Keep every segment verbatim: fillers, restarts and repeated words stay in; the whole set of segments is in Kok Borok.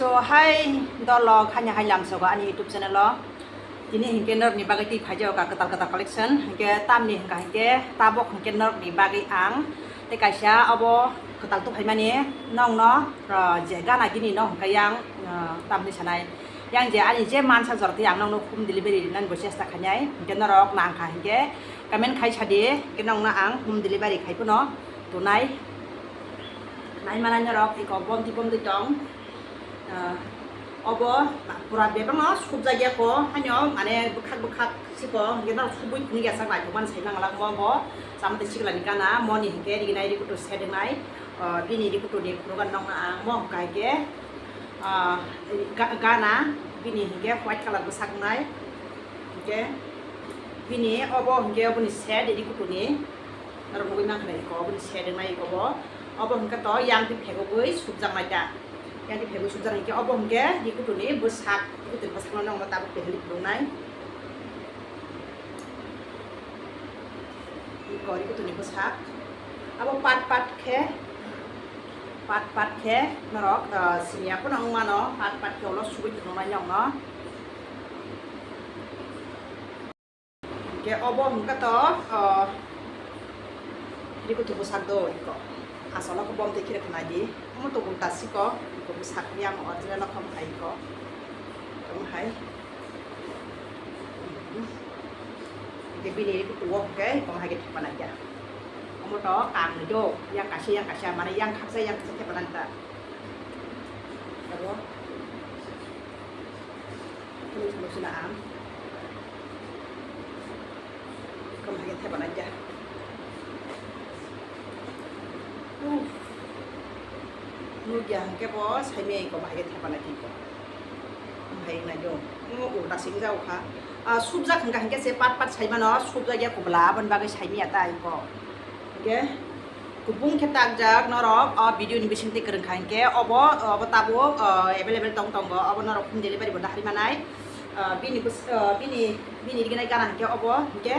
So, hai dolo, khanya hai lamsogo ani YouTube channel o. Tini hinkhe norokni bagwi twi phaijago ka kwtal kwtal collection. Hinkhe tamni hwnkha hinkhe tabuk hinkhe norokni bagwi ang tei kaisa obo kwtal tuphaimani nokno, ah, je gana gini no hwnkha yang, ah, tamni sanai. Yang je ani je mansa jora twi ang nokno home delivery rinani bo chesta khainai. Hinkhe norok nangkha hinkhe comment khai sadi, hinkhe nokno ang home delivery khai phano tonai. Nai manai norok iko bomti bomti tong. Ah, obo pura bebak no subjak ya ko, haino mane bwkhak bwkhak siko, hinkhe norok subui phunuk ya sak naithok mani sai mangalak mo bo. Chama tei sikla ni gana, moni hinkhe riginai rikutu sedingnai, ah, bini rikutu ni phunuk nokna ang mo hwnkha hinkhe, ah, ga-, gana bini hinkhe white colour bwsak nai. Hinkhe bini obo hinkhe oboni set rikutu ni. Norok nugui mankha iko, oboni set wngnai iko bo. Obo hwnkhe to yang twi phegogwi subjaknai ta. Yang twi phegogwi subjaknai hinkhe obo hwnkhe rikutuni bwsak, rikutuni bwsakno nokno tabuk peheli phunuknai. Iko rikutuni bwsak. Abo part part khe, part part khe norok, ah, siniya phano wngmano, part part khe ulo subui phunuknai nokno. Hinkhe obo hwnkhe to, o, rikutu bwsak do iko. Asolo khe bom twi khire khna di. Omo to ulta siko, iko bwsak yang original rokho hai iko. Tong hai. Hinkhe bini rikutu o hwnkhe iko hai khe thepa nai kha. Omo to kang ni do, yang kaisa yang kaisa, mane yang khaksa yang kaisa thepa nai ta. Abo. Thumui thumui sina ang. Kom hai khe thepa nai kha. Uff. Nukya hwnkhe bo saimaya kom hai khe thepa nai kha. Kom hai nai do. Mo ulta sing jao kha. Ah, subjak hwnkha hwnkhe se pat pat saimano, subjak ya kubla, aboni bagwi saimaya ta iko. Hwnkhe. Kubung khe takjak norok o video ni bising twi kwrwng kha hinkhe obo, obo tabuk, o, available tong tongo, obo norok home delivery bo dahri manai. O, bini bws-, o, bini, bini riginai gana hinkhe obo hinkhe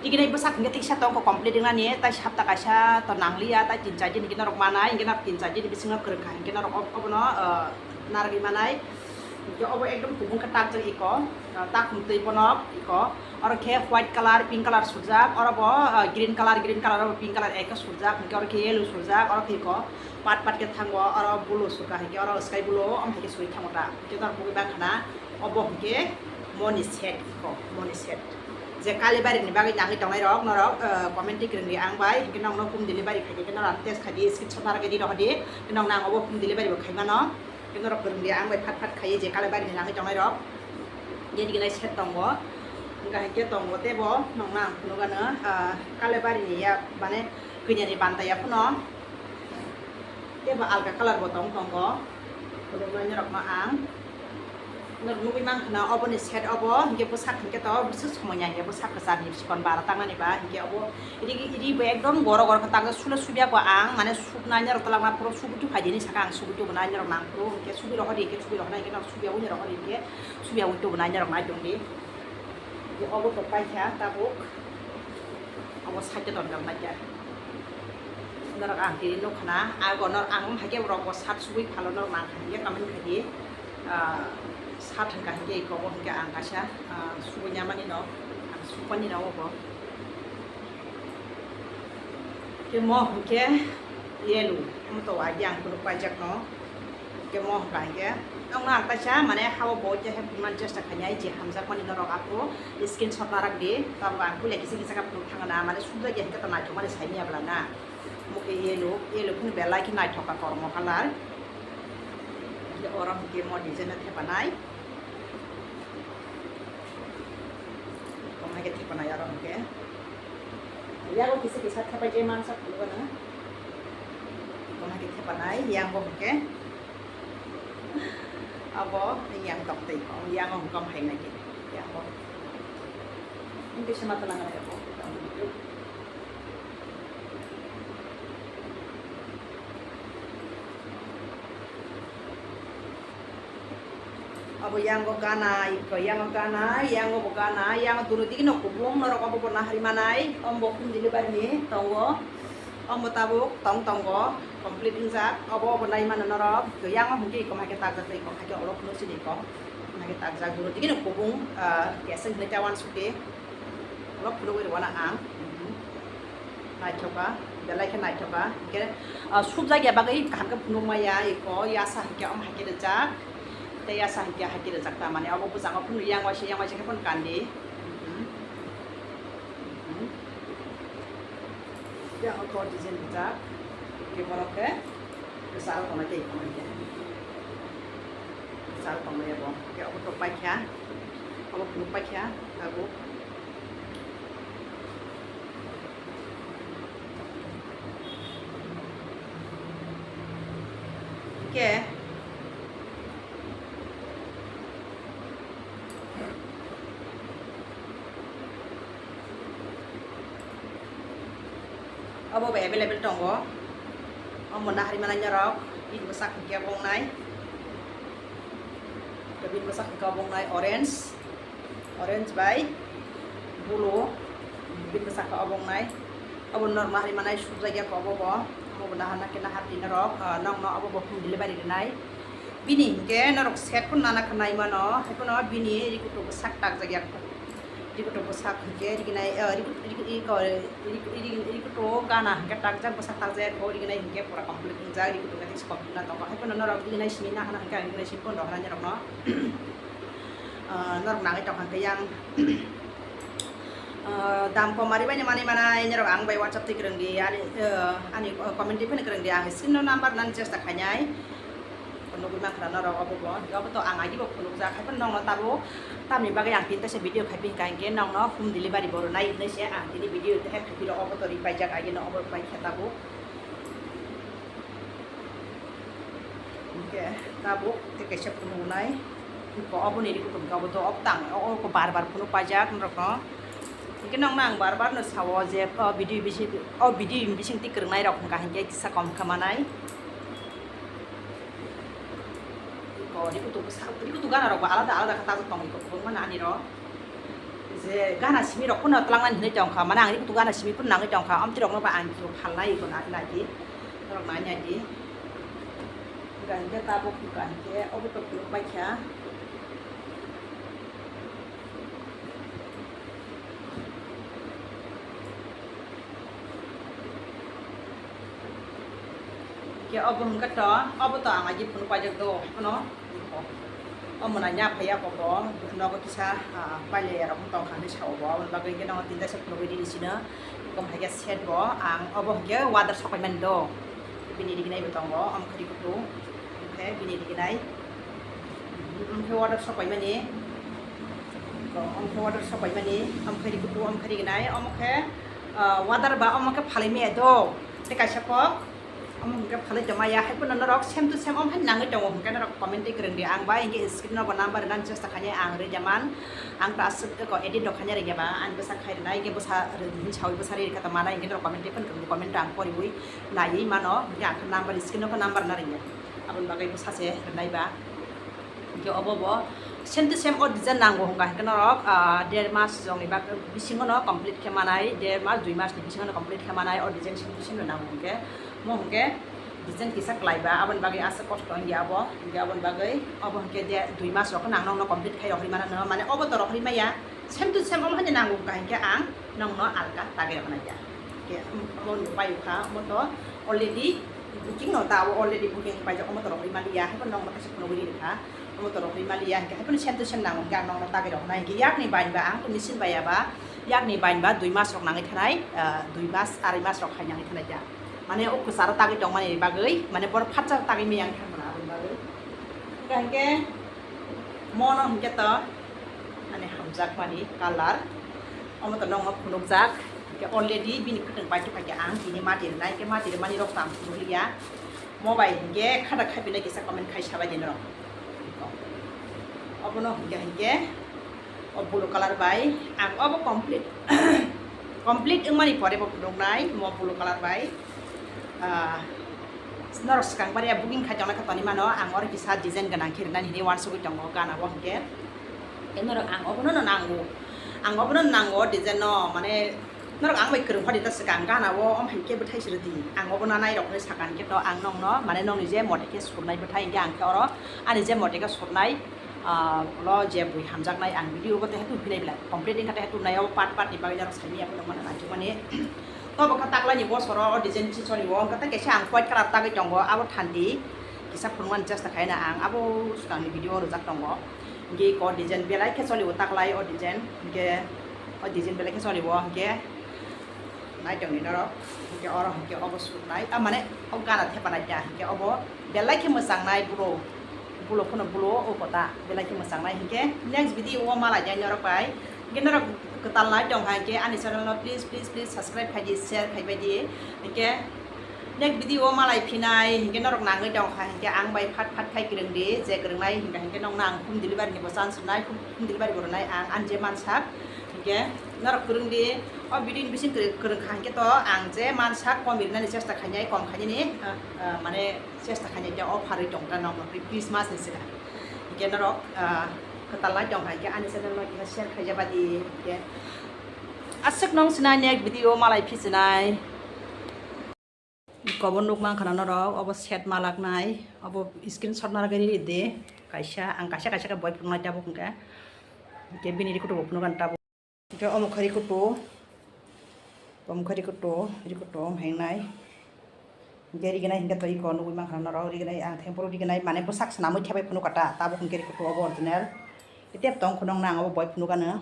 riginai bwsak hinkhe tiksa tongkho complete wngnani, tai sapta kaisa to nangliya, tai tin char din hinkhe norok manai, hinkhe norok tin char din bisingo kwrwng kha hinkhe norok ob-, obono, o, narwgwi manai. Hinkhe obo ekdom kubung khe takjak iko, ah, takhum twi bono iko. Oro khe white colour, pink colour surjak, oro bo, ah, green colour, green colour, oro bo pink colour ekhe surjak, hinkhe oro khe yellow surjak, oro khe iko pat pat khe thango, oro blue surkha, hinkhe oro sky blue, omo hai khe suri thango ta. Hinkhe norok nugwi mankha na, obo hinkhe moni set iko, moni set. Je Kalibari ni bagwi nangwi tongnai rok, norok, ah, comment twi kwrwng di ang bai, hinkhe nokno home delivery khai di, hinkhe norok ang text khai di, screenshot narwgwi di rohor di, hinkhe nokno ang obo home delivery bo khai mano. Khe norok kwrwng di ang bai phat phat khaiwi je Kalibari ni nangwi tongnai rok. Gini gini set tongo. Wngkha hinkhe tongo tebo nokno ang phunukgano, ah, Kalibari ni ya mane kanya ni banta ya phano. Tebo alga colour bo tong tongo. Phunuknai norokno ang. Norok nugwi mankha na oboni set obo hinkhe bwsak hinkhe to bwswk somoi ya hinkhe bwsak kwchar ni sikon bara tangnani ba hinkhe obo. Ri, ri bo ekdom goro goro khe takjak, sula subya bo ang, mane suknai norok twlangma phuru subutu phaidi hinwi saka ang, subutu bo nai norok nang phuru, hinkhe subi rohor di, hinkhe subi rohor nai, hinkhe norok subya ui norok hor di, hinkhe subya ui tubu nai norok nai tong di. Hinkhe obo tok paikha tabuk, obo side o tonjak nai kha. Norok ang tini nukha na, ago norok ang hai khe borok bo shirt subui phalo norok nang kha, hinkhe comment khai di. Ah, shirt hwnkha hinkhe iko bo hinkhe ang kaisa, ah, subui namani no, ang sukmani no obo. Khe mo hwnkhe yellow, omo to idea ang phunuk paijak no. Khe mo hwnkha hinkhe, nokno ang kaisa mane hao bo khe phunukmani chesta khainai, je hamjakmani norok aphuru screenshot narak di, tabuk ang puila kisa kisa khe phunuk thangna, mane sukjak ya hinkhe to naithokmani saimanya bwla na. Omo khe yellow, yellow phano belai khe naithok kha kormo colour. Khe oro hwnkhe mo design no thepanai. Omo hai khe thepanai oro hwnkhe. Yago kisa kisa thepai je mansa phunukgana. Omo hai khe thepanai, yango hwnkhe. Abo yang tok tei ko, yango hwnkhe omo hai nai khe. Yango. Hwnkhe se ma tala nai abo. Abo yango gana, iko yango gana, yango bo gana, yango dunu digi no kubung norok obo bo nahari manai, omo bo home delivery ni tongo, omo tabuk tong tongo, Complete wngjak, obo obo nai mano norok, yang o hwnkhe ikom hai khe takjak tei ikom hai khe oro phunuk sini ikom hai khe takjak, buru tini no kubung, ah, keseng hinwi ta uansuk di, oro phunugwi rwna ang, naithoka, belai khe naithoka, hwnkhe, ah, subjak ya bagwi kaham khe phunuk maya, iko yasa hwnkhe om hai khe rijak, tei yasa hwnkhe hai khe rijak ta, mane obo bwskango phunuk yang waisa, yang waisa khe phunuk kandi. Yang o kok design rijak, hwnkhe borok khe kwcharo tongnai tei tongnai khe. Kwcharo tongnai abo. Hwnkhe obo tok paikha, obo phunuk paikha, tabuk. Hwnkhe Obo bo available tongo. Omo nahari manai norok, bini bwsak hwnkhe obo wngnai. Bini bwsak hwnkhe obo wngnai orange, orange bai blue, bini bwsak khe obo wngnai. Obo norok nahari manai sukjak ya khe obo bo. Omo bo nahar nahar khe nahar di norok, ah, nokno obo bo home delivery rwnai. Bini hwnkhe norok set phano nana khe nai mano, hai phano bini rikutu bwsak takjak ya khe. Rikutu bwsak hwnkhe riginai, eh, riku-, riku-, iko, riku-, riku-, rikutu gana hwnkhe takjak, bwsak takjak ya khe riginai hwnkhe pura complete wngjak, rikutu hwnkhe tei complete na tongo. Hai phano norok riginai simi nahana hwnkhe ang riginai simi phone rok hwnwi norokno, ah, norok nangwi tongkha hwnkhe yang, ah, dam kom ari bai manwi manai norok ang bai WhatsApp twi kwrwng di, ani, eh, ani comment twi phano kwrwng di, ang screen no number nani chesta khainai. Nugwi mankha norok obo bo, obo to ang agi bo phunukjak, hai phano nokno tabuk tamni bagwi ang tini teisa video khai phi hwnkha hinkhe nokno home delivery bo rwnai hinwi se ang tini video tei khai phi rw, obo to ri paijak agi no obo pai khe tabuk. Hinkhe tabuk tei kaisa phunuknai, oboni rikutu obo to oktang, o bar bar phunuk paijak norokno. Hinkhe nokno ang bar bar no sao je o video bising, o video bising twi kwrwngnai rok hwnkha hinkhe kisa kom kha manai. Iko rikutu bwsa, rikutu gana rok bo alada alada khe tabuk tongo, iko kwbangma no ani rok. Je gana simi rok phano twlangnani hinwi tongkha, mane ang rikutu gana simi phano nangwi tongkha, amtwi rok no ba ang khe phalnai iko nai nai di, norok nai nai di. Hwnkha hinkhe tabuk hwnkha hinkhe obo to phunuk paikha. Khe obo hwnkhe to, obo to ang agi phunuk paijak do, hai phano omo nai nya phaiya koko, nogo kisa, ah, pailaiya rok tongkha hinwi sao bo, aboni bagwi hwnkhe nogo tinta se phunugwi riri sino, kom hai khe set bo, ang obo hwnkhe water sok paimani do, bini riginai bo tongo, omo khe rikutu. Omo khe bini riginai. Omo khe water sok paimani. Omo khe water sok paimani. Omo khe rikutu, omo khe riginai. Omo khe, ah, water ba omo khe phalwi maya do. Tei kaisa kok. Omo hwnkhe phalwi tongmaya. Hai phano norok same to same omo hai nangwi tongo hwnkhe norok comment twi kwrwng di. Ang bai hinkhe screen no bo number rwnani chesta khainai ang rwjaman. Ang ta aswk eko edit rok khaina rwngya ba. Ang bwsa khai rwnai hinkhe bwsa rwdi hinwi saui bwsa rwkha ta manai hinkhe norok comment twi phano kwrwng di. Comment rok ang poriwi naiwi mano, hwnkhe ang khe number, screen o khe number na rwngya, aboni bagwi bwsa se rwnai ba. Hwnkhe obo bo same to same o design nango hwnkha hwnkhe norok, ah, der mas jongni bak-, bisingo no complete khe manai, der mas, dui mas ni bisingo no complete khe manai, o design same to same no nango hwnkhe. Mo hwnkhe design kisa kwlai ba, aboni bagwi aswk kosto wngya abo, hwnkhe aboni bagwi obo hwnkhe de, dui mas rok khe nang nokno complete khai rohorwi mano, mane obo to rohorwi maya. Same to same omo hai nango hwnkha hinkhe ang nokno alka tagwi roknai ya. Khe omo nukbai kha, omo to already booking no ta, o already booking paijak, omo to rok rwmani ya, hai phano nokno kaisa phunugwi rikha, omo to rok rwmani ya, hinkhe hai phano same to same nango hinkhe ang nokno tagwi roknai hinkhe yakni bainba ang to machine bai ya ba, yakni bainba dui mas rok nangwi thanai, ah, dui mas, arai mas rok hai nangwi thanai ya. Mane o kwcharo tagwi tongmani bagwi, mane borok phatsa tagwi maya wngkha aboni bagwi. Hinkhe mono hinkhe to, mane hamjakmani colour, omo to nokno phunukjak, hinkhe already bini kwtwng paithak paikha ang tini mati rwnai, hinkhe mati rwmani rok to ang phunukliya. Mo bai hinkhe khata khaipinai kisa comment khai sabai di norok. Obono hinkhe hinkhe. O blue colour bai ang obo complete, complete wngmani pore bo phunuknai mo blue colour bai. Ah, norok swkang bari ya booking khai tongnai kha tonwi mano, ang oro kisa design gwnang khe rwnani hinwi uansugwi tongo gana bo hinkhe. Tei norok ang obono no nango, ang obono nango design no, mane Norok ang bai kwrwng phadi ta swkang gana o, om hai khe bwthai srwdi. Ang obo nanai rok hinwi sakha hinkhe to ang nokno, mane nokni je mote khe surnai bwthai hinkhe ang khe oro ani je mote khe surnai, ah, ulo je bui hamjaknai ang video bo tehe tubphinai belai. Complete wngkha tehe tubnai o part part ni bagwi norok saimanya phano mano naitukmani. To bo kha taklaini bosoro o design si sori o, hwnkhe tei kaisa ang white colour tagwi tongo, abo thanti kisa phunukmani chesta khaina ang, abo swkangni video o rwjak tongo. Hinkhe iko design belai khe soli o taklai o design, hinkhe o design belai khe soli o, hinkhe nai tongni norok, hinkhe oro hinkhe obo suknai, ah, mane o gana thepanai ta, hinkhe obo belai khe mwchangnai buro, bulo phano bulo o kota belai khe mwchangnai, hinkhe next video o malai jai norok bai, hinkhe norok kwtal nai tong hai khe ani channel no please, please, please subscribe khai di, share khai bai di, hinkhe next video o malai phinai, hinkhe norok nangwi tong kha, hinkhe ang bai phat phat khai kwrwng di, je kwrwng nai hinkha hinkhe nokno ang home delivery ni bo chance rwnai, home delivery bo rwnai ang ani je mansak, hinkhe norok kwrwng di. O video ni bising kwrwng, kwrwng kha hinkhe to ang je mansak kom rinani chesta khainai, kom khainani, ah, ah, mane chesta khainai, je offer wi tong ta nokno Christmas ni swkang, hinkhe norok, ah, kwtal nai tong kha hinkhe ani channel no kisa share khaijaba di, hinkhe aswk nong sinai next video malai phi sinai. Iko bo nuk mankha na norok, obo set malaknai, obo screenshot narwgwi ridi kaisa, ang kaisa kaisa khe boi phunuknai tabuk hwnkhe, hwnkhe bini rikutu bo phunukgani tabuk. Hwnkhe omo khe rikutu, omo khe rikutu, rikutu omo hingnai. Hwnkhe riginai hwnkhe to iko nugwi mankha na norok, riginai ang thengphuru riginai, mane bwsak swnamwi thebai phunukha ta, tabuk hwnkhe rikutu obo original. Tei tep tong khunokno ang obo boi phunukgano.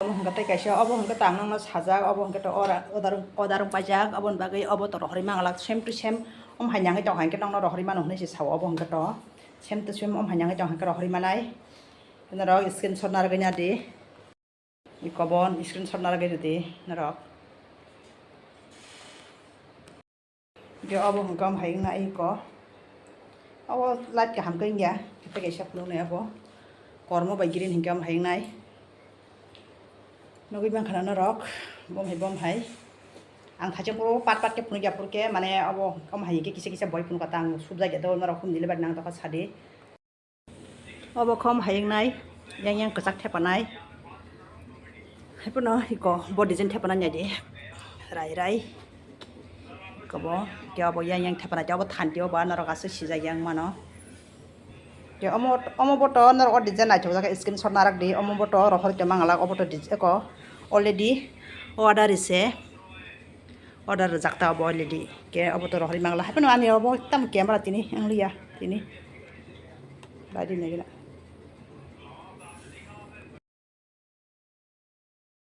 Obo hwnkhe tei kaisa, obo hwnkhe tang nangno sajak, obo hwnkhe to ora-, odarung, odarung paijak, oboni bagwi obo to rohorwi manglak, same to same, om hai nangwi tong hai khe nokno rohorwi mano hinwi se sao, obo hwnkhe to same to same, om hai nangwi tong hai khe rohorwi manai. Norok screenshot narwgwi nadi, iko bo screenshot narwgwi rwdi norok. Hwnkhe obo hwnkhe omo hai wngna iko. Obo light kaham khe wngya. Tei kaisa phunuknai obo. Kormo bai green hinkhe omo hai wngnai. Nugwi mankha na norok. Bom hai, bom hai. Ang thaisa phuru part part khe phunukya phuru khe mane obo omo hai khe kisa kisa boi phunukha ta ang subjakya do norok home delivery nang tongkha sadi. Obo khom hayungnai, yang yang kwchak thepanai. Haiphano iko bo design thepanai naidi. Rai rai. Iko bo, khe obo yang yang thepanai, obo thanti obo norok aswk sijak yang mano. Khe omo, omo bo to norok o design naithok jak screenshot narak di, omo bo to rohor khe mangalak, obo to dij-, iko already order ise. Order rwjak ta obo already. Khe obo to rohorwi mangla. Haiphano ani obo ekdam camera tini ang liya tini. Bai di nai gana.